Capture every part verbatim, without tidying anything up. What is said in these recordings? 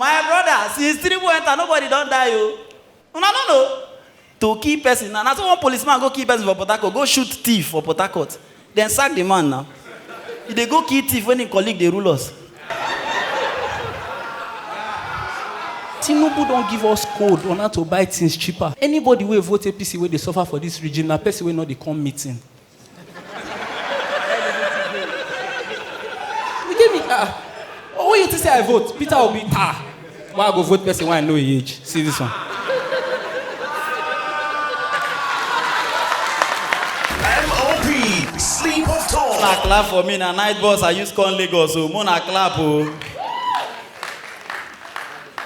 My brother, since Tinubu enter, nobody don die o. Una no know. To kill person na, na so one policeman go kill person for Port Harcourt, go shoot thief for Port Harcourt. Dem sack the man now. He dey go kill thief when him colleague dey rule us. Tinubu don give us code on how to buy things cheaper. Anybody wey vote A P C wey dey suffer for this region na person wey no dey come meeting. We dey meet. Ah, oh, when you think say I vote, Peter Obi, ta. Why I go vote person wey I know e age? See this one. M O P, sleep of thought. Una clap for me na, night bus I use come Lagos o, mo na clap o.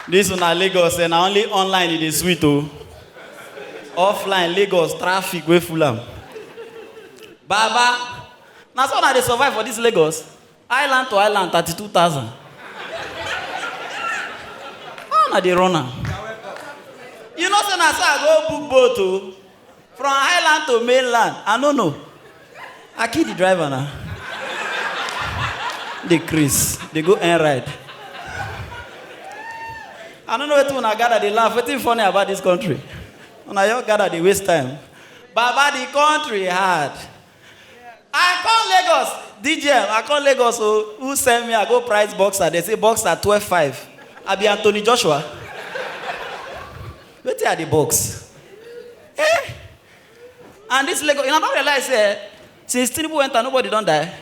This una Lagos eh, na only online e dey sweet o. Offline Lagos traffic wey full am. Baba, na so una dey survive for this Lagos? Island to island, thirty-two thousand. How una dey run am? You know say na so I go book boat o. From island to mainland, I no know. I kill the driver na. Dey craze, dey go air ride. I no know wetin una gather dey laugh, wetin funny about this country? Una just gather dey waste time. Baba, the country hard. I come Lagos, D J M, I come Lagos o, who send me? I go price boxer, they say boxer twelve five. I be Anthony Joshua. Wetin I dey box? Eh? And this Lagos, una don realize say since Tinubu enter, nobody don die.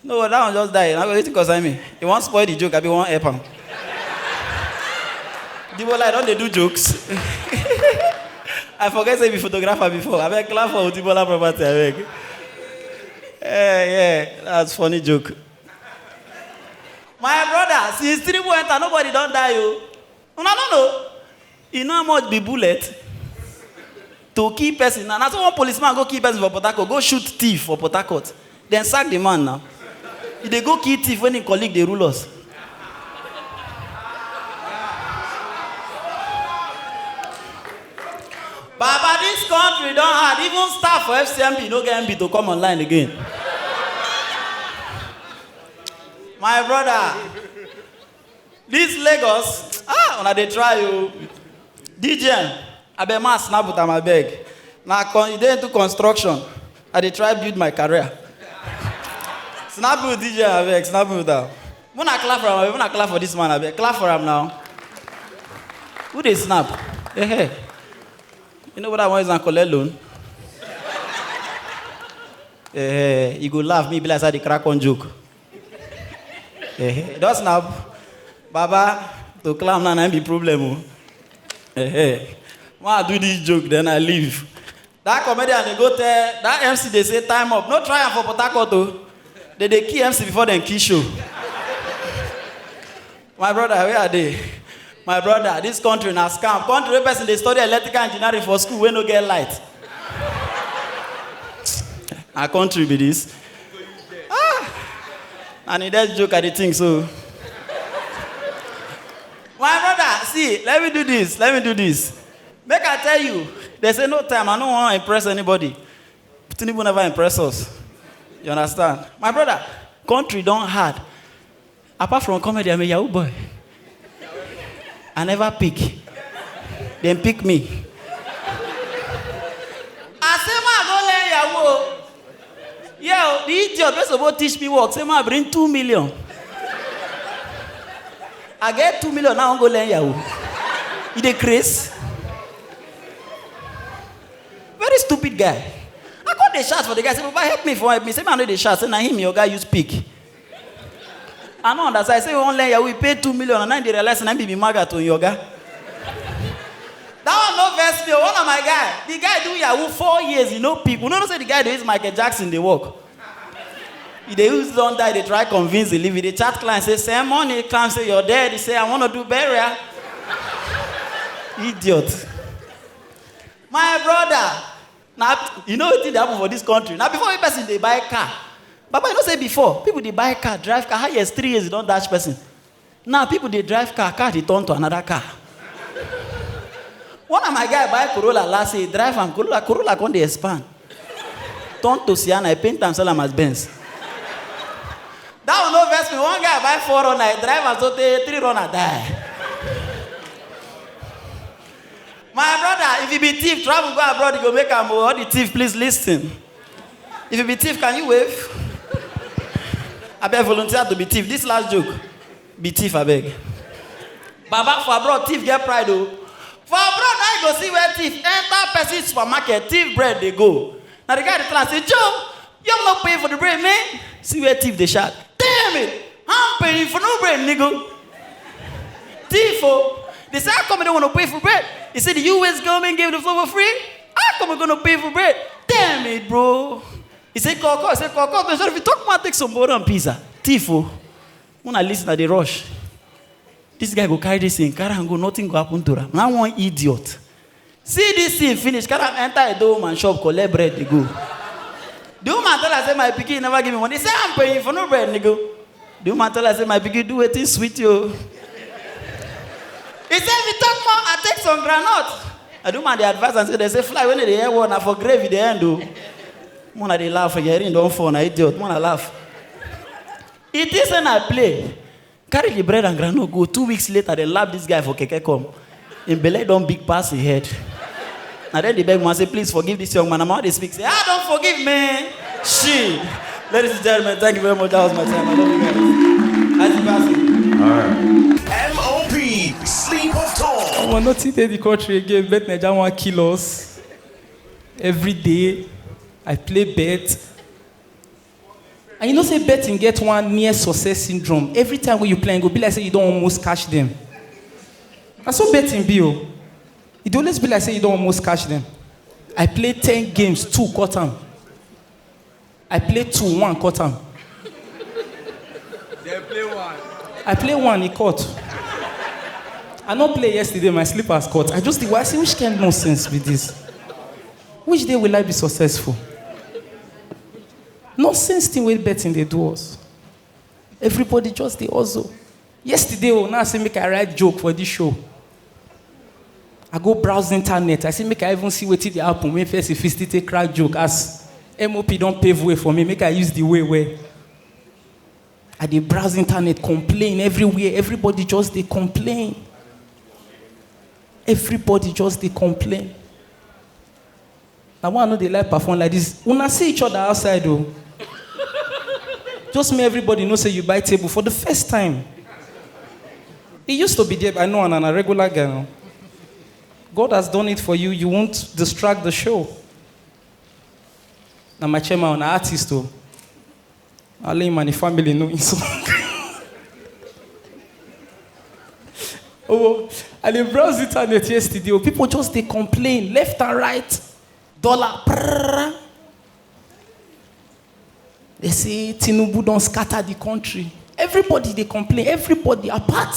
No, that one just die. Na wetin concern me? You wan spoil the joke, abi you wan help am? Debola, I don dey do jokes. I forget say you be photographer before. Abeg clap for Debola property, abeg. Eh, yeah, that's funny joke. My brother, since Tinubu enter, nobody don die o. Una no know? You know how much be bullet? To kill person na, na so one policeman go kill person for Port Harcourt, go shoot thief for Port Harcourt. Dem sack the man now. He dey go kill thief when him colleague dey rule us. Baba, this country don hard. Even staff for F C M B no get M B to come online again. My brother, this Lagos, ah, una dey try o. D J M, abeg ma snap with am abeg. Na con, you dey into construction. I dey try build my career. Snap with D J M abeg, snap with am. Muna clap for am, muna clap for this man abeg. Clap for am now. Who dey snap? Eh, eh. You know what I want is an collect loan? Eh, eh, you go laugh, me be like say I dey crack one joke. Eh, eh, don snap. Baba, to clown now, na be problem o. Eh, eh. When I do this joke, then I leave. That comedian dey go tell that M C dey say time up. No try am for Port Harcourt o. They dey kill M C before dem kill show. My brother, where are they? My brother, this country na scam. Country wey person dey study electrical engineering for school wey no get light. Na country be this. Ah! And e dey joke I dey think so. My brother, see, let me do this, let me do this. Make I tell you, they say no time, I no wan impress anybody. Tinubu never impress us. You understand? My brother, country don hard. Apart from comedy, I'm a Yahoo boy. I never pick. Dem pick me. I say ma go learn Yahoo. Yeah, the idiot wey suppose teach me work say ma bring two million. I get two million now, I wan go learn Yahoo. E dey craze. Very stupid guy. I come dey shout for the guy say, "Baba, help me for help me." Say, "Man, no dey shout." Say, "Na him your guy use pick." I no understand. I say, "We wan learn Yahoo, we pay two million, and now dey realize na him be maga to your guy." That one no vex me. One of my guy, the guy do Yahoo four years, he no pick. We no know say the guy dey use Michael Jackson dey work. He dey use don die, dey try convince the living. Dey chat client say, "Send money." Client say, "You're dead." He say, "I want to do burial." Idiot. My brother, na you know wetin dey happen for this country? Na before wey person dey buy car. Baba, you know say before, people dey buy car, drive car, highest three years you don dash person. Now people dey drive car, car dey turn to another car. One of my guy buy Corolla last year, drive am, Corolla, Corolla come dey expand. Turn to Sienna, I paint am, sell am as Benz. That one no vex me. One guy buy four runner, e drive am so tey three runner die. My brother, if you be thief, travel go abroad, you go make am o. All the thief, please listen. If you be thief, can you wave? Abeg, volunteer to be thief. This last joke. Be thief, abeg. Baba, for abroad, thief get pride o. For abroad, na you go see where thief enter person supermarket, thief bread dey go. Na the guy dey tell am say, "Joe, you no pay for the bread, man." See where thief dey shout, "Damn it! I'm paying for no bread, nigga." Thief o. They say, "How come you don't want to pay for bread?" He said, "The U S government gave the flour for free. How come we gonna pay for bread? Damn it, bro." He said, "Koko." He said, "Koko, make sure if you talk about take some more than pizza." Thief o. When I listen, I dey rush. This guy go carry this thing, carry am go, nothing go happen to am. Now one idiot. See this thing finish, carry am enter a woman shop, collect bread, dey go. The woman tell her say, "My pikin never give me money." He say, "I'm paying for no bread, nigga." The woman tell her say, "My pikin, do wetin sweet you." He say, "If you talk more, I take some groundnut." And the woman dey advise am say, "They say fly when they hear one, na for grave e dey end o." Mona dey laugh, your ring don fall, na idiot. Mona laugh. He think say na play. Carry the bread and groundnut go. Two weeks later, they lap this guy for keke come. Im belle don big pass im head. Na then the beg man say, "Please forgive this young man." Na my mama dey speak say, "Ah, don't forgive me." She. Ladies and gentlemen, thank you very much. That was my time. I love you guys. Isaac Bassi. All right. M O P, sleep of thought. Omo, nothing dey the country again. Bet Naija wan kill us. Every day, I play bet. And you know say betting get one near success syndrome. Every time when you play, e go be like say you don almost catch them. Na so betting be o. E dey always be like say you don almost catch them. I play ten games, two cut am. I play two, one cut am. Dem play one. I play one, e cut. I no play yesterday, my slippers cut. I just dey, I say, which kind nonsense be this? Which day will I be successful? Nonsense thing wey betting dey do us. Everybody just dey hustle. Yesterday o, now I say make I write joke for this show. I go browse internet. I say make I even see wetin dey happen when first if fit take crack joke as M O P don pave way for me. Make I use the way where I dey browse internet, complain everywhere. Everybody just dey complain. Everybody just dey complain. Na why I no dey like perform like this. Una see each other outside o. Just make everybody know say you buy table for the first time. E used to be there, but I know, and na regular guy now. God has done it for you. You won't distract the show. Na my chairman, na artist o. Alim and the family know him song. Oh, I dey browse internet yesterday. Oh, people just dey complain left and right. Dollar. Prrrr. They say Tinubu don scatter the country. Everybody dey complain. Everybody apart,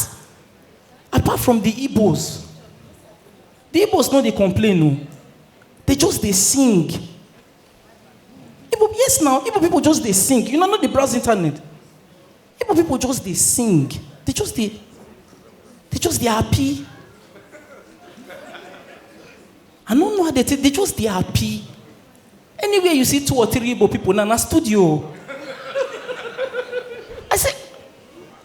apart from the Igbos. The Igbos no dey complain o. They just dey sing. Igbo, yes now, Igbo people just dey sing. You know, not the browse internet. Igbo people just dey sing. They just dey, they just dey happy. I no know how they take, they just dey happy. Anywhere you see two or three Igbo people now, na studio. I say,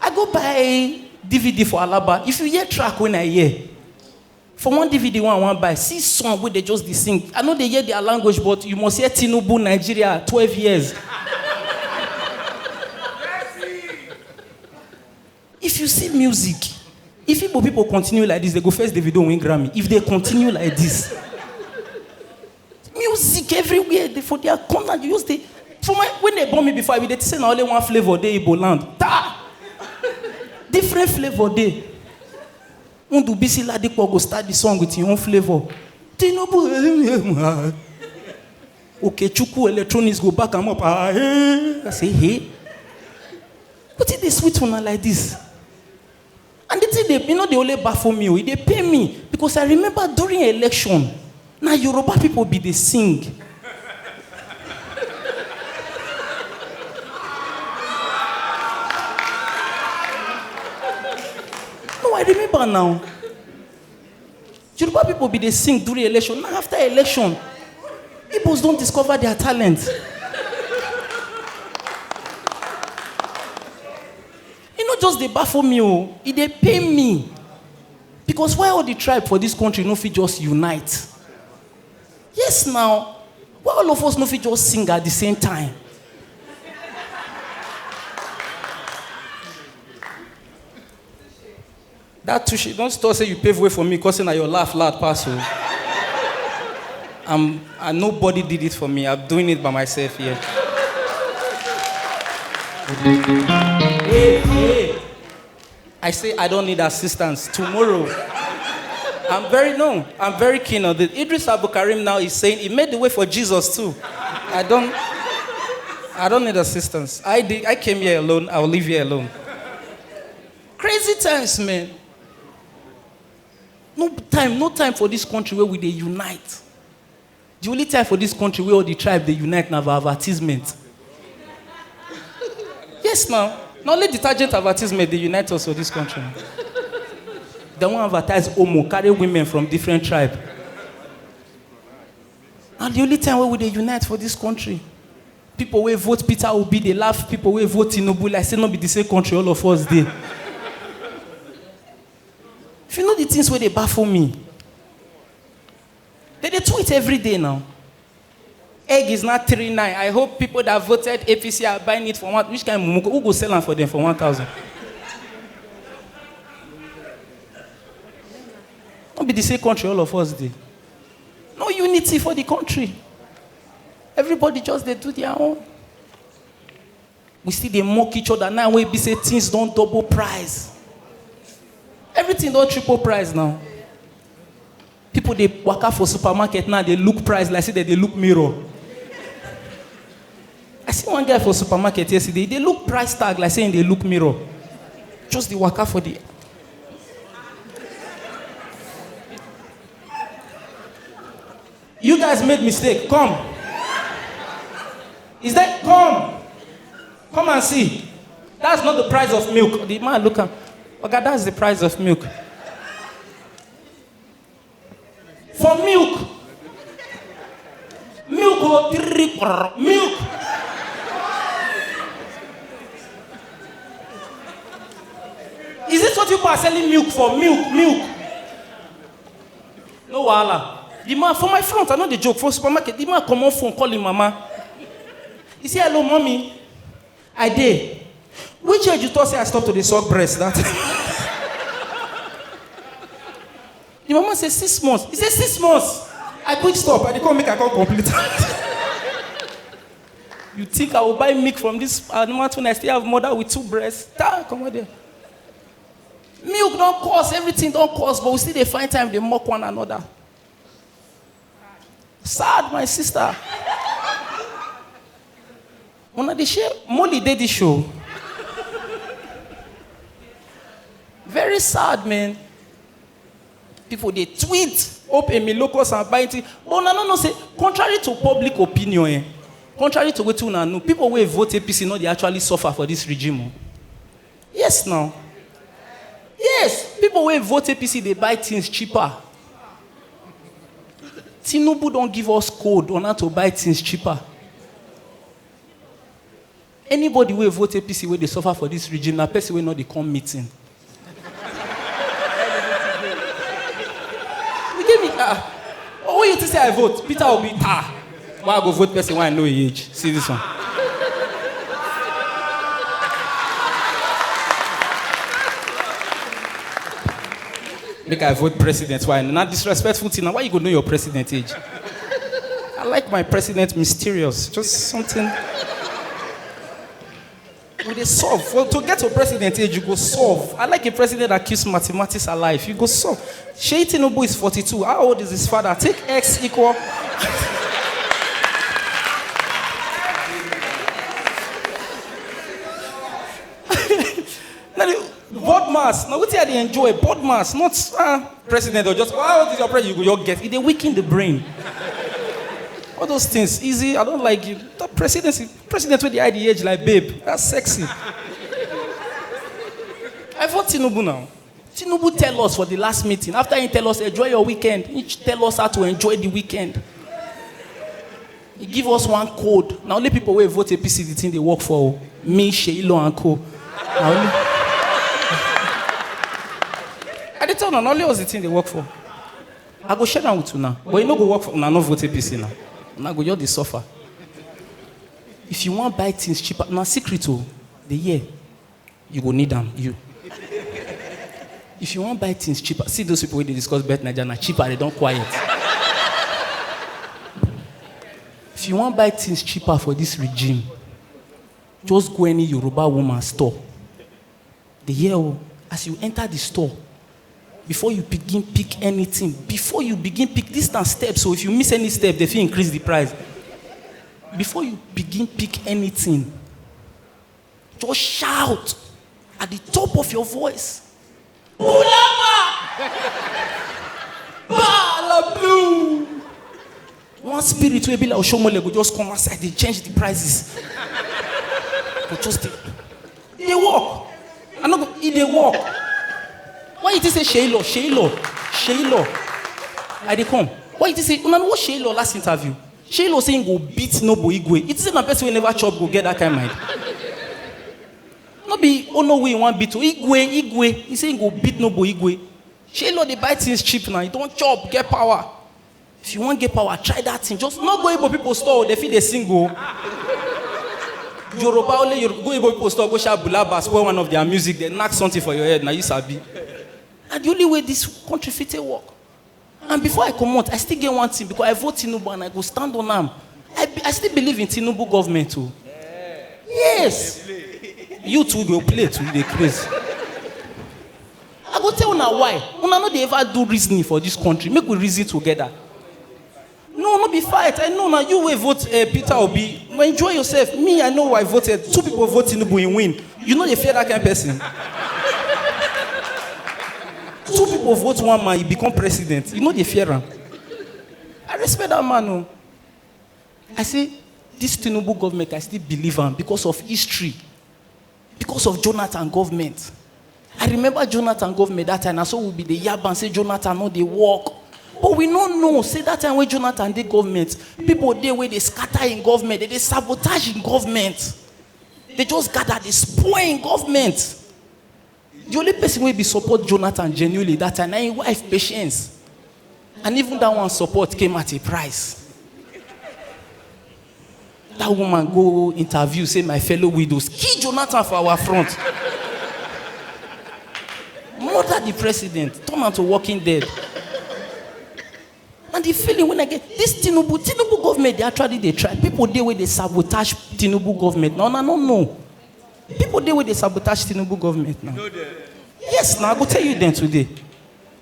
I go buy D V D for Alaba. If you hear track when I hear, for one D V D one I wan buy, see song wey they just dey sing. I no dey hear their language, but you must hear Tinubu Nigeria twelve years. If you see music, if Igbo people continue like this, they go first Davido win Grammy. If they continue like this, music everywhere, they, for their corner, you use the, for my, when they born me before, I be dey say na only one flavor dey Igbo land. Ta! Different flavor dey. Ndubisi Ladipo go start the song with him own flavor. Tinubu, Okechukwu Electronics go back am up. Ah, hey. I say, hey. But it dey sweet una like this. And the thing dey, you know, dey only baffle me o. E dey pain me because I remember during election, na Yoruba people be dey sing. No, I remember now. Yoruba people be dey sing during election. Now after election, Igbos don discover their talent. Just dey baffle me o, e dey pain me. Because why all the tribe for this country no fit just unite? Yes now, why all of us no fit just sing at the same time? That Tushi, don't stop say you pave way for me, cause na your laugh loud pass o. I'm, and nobody did it for me. I'm doing it by myself here. Hey, hey. I say I don't need assistance. Tomorrow, I'm very, no, I'm very keen on this. Idris Abdulkarim now is saying he made the way for Jesus too. I don't, I don't need assistance. I did, I came here alone. I will leave here alone. Crazy times, man. No time, no time for this country where we dey unite. The only time for this country where all the tribe dey unite na for advertisement. Yes now. Na only detergent advertisement dey unite us for this country. Dem wan advertise Omo, carry women from different tribe. And the only time where we dey unite for this country, people wey vote Peter Obi dey laugh people wey vote Tinubu like say no be the same country all of us dey. If you know the things wey dey baffle me, they dey tweet every day now. Egg is not three nine. I hope people that voted A P C are buying it for one. Which kind of mumu? Who go sell am for them for one thousand? No be the same country all of us dey. No unity for the country. Everybody just dey do their own. We still dey mock each other now wey be say things don double price. Everything don triple price now. People dey waka for supermarket now dey look price like say dem dey look mirror. I see one guy for supermarket yesterday, he dey look price tag like say he dey look mirror. Just dey waka for the You guys made mistake. Come. Is that come? Come and see. That's not the price of milk. The man look at, okay, that's the price of milk. For milk. Milk, oh, three, milk. Is this what people are selling milk for? Milk, milk. No wahala. The man for my front, I know the joke for supermarket. The man come on phone, call him mama. He say, "Hello, mommy." I dey. Which age you thought say I stop to dey suck breast that? The mama say, "Six months." He say, "Six months." I quick stop. I dey come make I come complete. You think I will buy milk from this animal when I still have mother with two breasts? Ta, come on there. Milk don cost, everything don cost, but we still dey find time dey mock one another. Sad, my sister. Una dey share Molly dey this show. Very sad, man. People dey tweet, "Hope Emi locust and buy it." But una no know say, contrary to public opinion, eh, contrary to wetin una know, people wey vote A P C no dey actually suffer for this regime o. Yes now. Yes, people wey vote A P C dey buy things cheaper. Tinubu don give us code on how to buy things cheaper. Anybody wey vote A P C wey dey suffer for this regime na person wey no dey come meeting. You get me? Ah, oh, you think say I vote? Peter Obi, ah. Why I go vote person wey I know e age? See this one. Make I vote president. Why? Na disrespectful thing. Na why you go know your president age? I like my president mysterious. Just something. We dey solve. Well, to get to president age, you go solve. I like a president that keeps mathematics alive. You go solve. Shey Tinubu is forty-two. How old is his father? Take X equal. Now, the board mass. Now, what I dey enjoy? Board mass, not, ah, president or just, "How old is your president?" You go, you get. It dey weaken the brain. All those things, easy. I don't like you. The presidency, president with the I D age like, "Babe, that's sexy." I vote Tinubu now. Tinubu tell us for the last meeting, after he tell us, "Enjoy your weekend," he tell us how to enjoy the weekend. He give us one code. Na only people wey vote A P C the thing dey work for o. Me, Sheilo and co. Na only Later on, na only us the thing dey work for. I go share am with una, but e no go work for una, no vote A P C now. Una go just dey suffer. If you wan buy things cheaper, na secret o, dey hear. You go need am, you. If you wan buy things cheaper, see those people wey dey discuss Bet Naija, na cheaper, they don quiet. If you wan buy things cheaper for this regime, just go any Yoruba woman store. Dey hear o, as you enter the store, before you begin pick anything, before you begin pick, this na steps, so if you miss any step, they fit increase the price. Before you begin pick anything, just shout at the top of your voice, "Bulama! Bala Blue!" One spirit wey be like Oshomole go just come outside, dey change the prices. Go just dey, e dey work. I no go, e dey work. Why you think say Sheilo, Sheilo, Sheilo? I dey come. Why you think say, una know what Sheilo last interview? Sheilo say he go beat Nobo Igwe. You think say na person wey never chop go get that kind mind? No be Ono wey he wan beat o, Igwe, Igwe. He say he go beat Nobo Igwe. Sheilo dey buy things cheap now. He don chop, get power. If you wan get power, try that thing. Just no go Igbo people store, they fit dey sing o. Yoruba only, Yoruba, go Igbo people store, go shout Bulaba, spoil one of their music, they knock something for your head, na you sabi. And the only way this country fit take work. And before I comot, I still get one thing, because I vote Tinubu and I go stand on am. I, be- I still believe in Tinubu government o. Yes. You too go play too, dey craze. I go tell una why. Una no dey ever do reasoning for this country. Make we reason together. No, no be fight. I know now you will vote uh, Peter Obi. No, enjoy yourself. Me, I know why I voted. Two people vote Tinubu in win. You know they fear that kind of person. Two people vote one man, he become president. You know they fear him. I respect that man. Oh. I say, this Tinubu government, I still believe him because of history. Because of Jonathan government. I remember Jonathan government that time. I saw we be the yab and say Jonathan no dey work. But we no know. Say that time when Jonathan dey government, people dey where they scatter in government, they, they sabotage in government. They just gather, they spoil in government. The only person wey be support Jonathan genuinely that time na him wife Patience. And even that one support came at a price. That woman go interview, say my fellow widows kill Jonathan for our front. Murder the president, turn am to walking dead. And the feeling when I get this Tinubu, Tinubu government, they actually they try. People dey where they sabotage Tinubu government. Now, I don't know. People dey where they sabotage Tinubu government now. Yes, now I go tell you then today.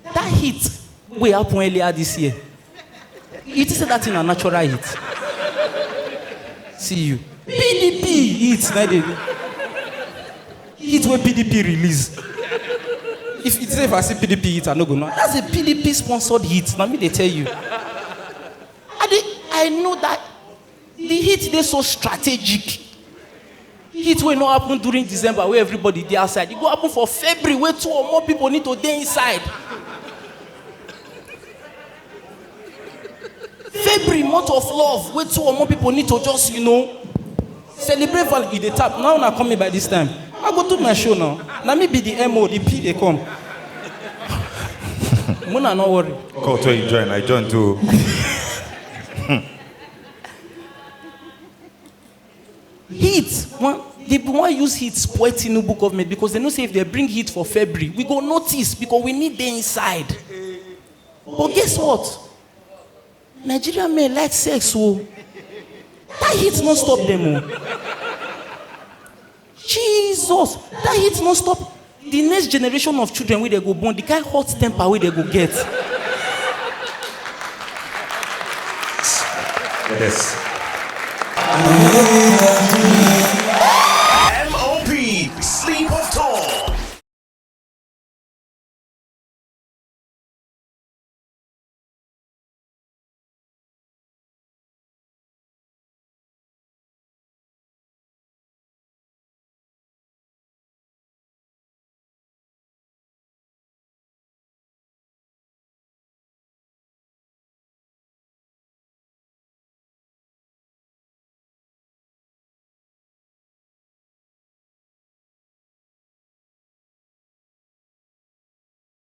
That heat wey happen earlier this year. You think say that thing na natural heat? See you. P D P heat na dey. Heat wey P D P release. If you say if I see P D P heat, I no go know. That's a P D P sponsored heat. Let me dey tell you. I dey, I know that the heat dey so strategic. Heat wey no happen during December wey everybody dey outside. E go happen for February wey two or more people need to dey inside. February, month of love, wey two or more people need to just, you know, celebrate value. E dey tap. Now una come me by this time. I go do my show now. Na me be the M O, the P dey come. Muna no worry. Call to you join, I join too. Heat, one, they be wan use heat spoil Tinubu government because they know say if they bring heat for February, we go notice because we need dey inside. But guess what? Nigerian men like sex o. That heat no stop them o. Jesus, that heat no stop. The next generation of children wey they go born, the kind hot temper wey they go get. Yes.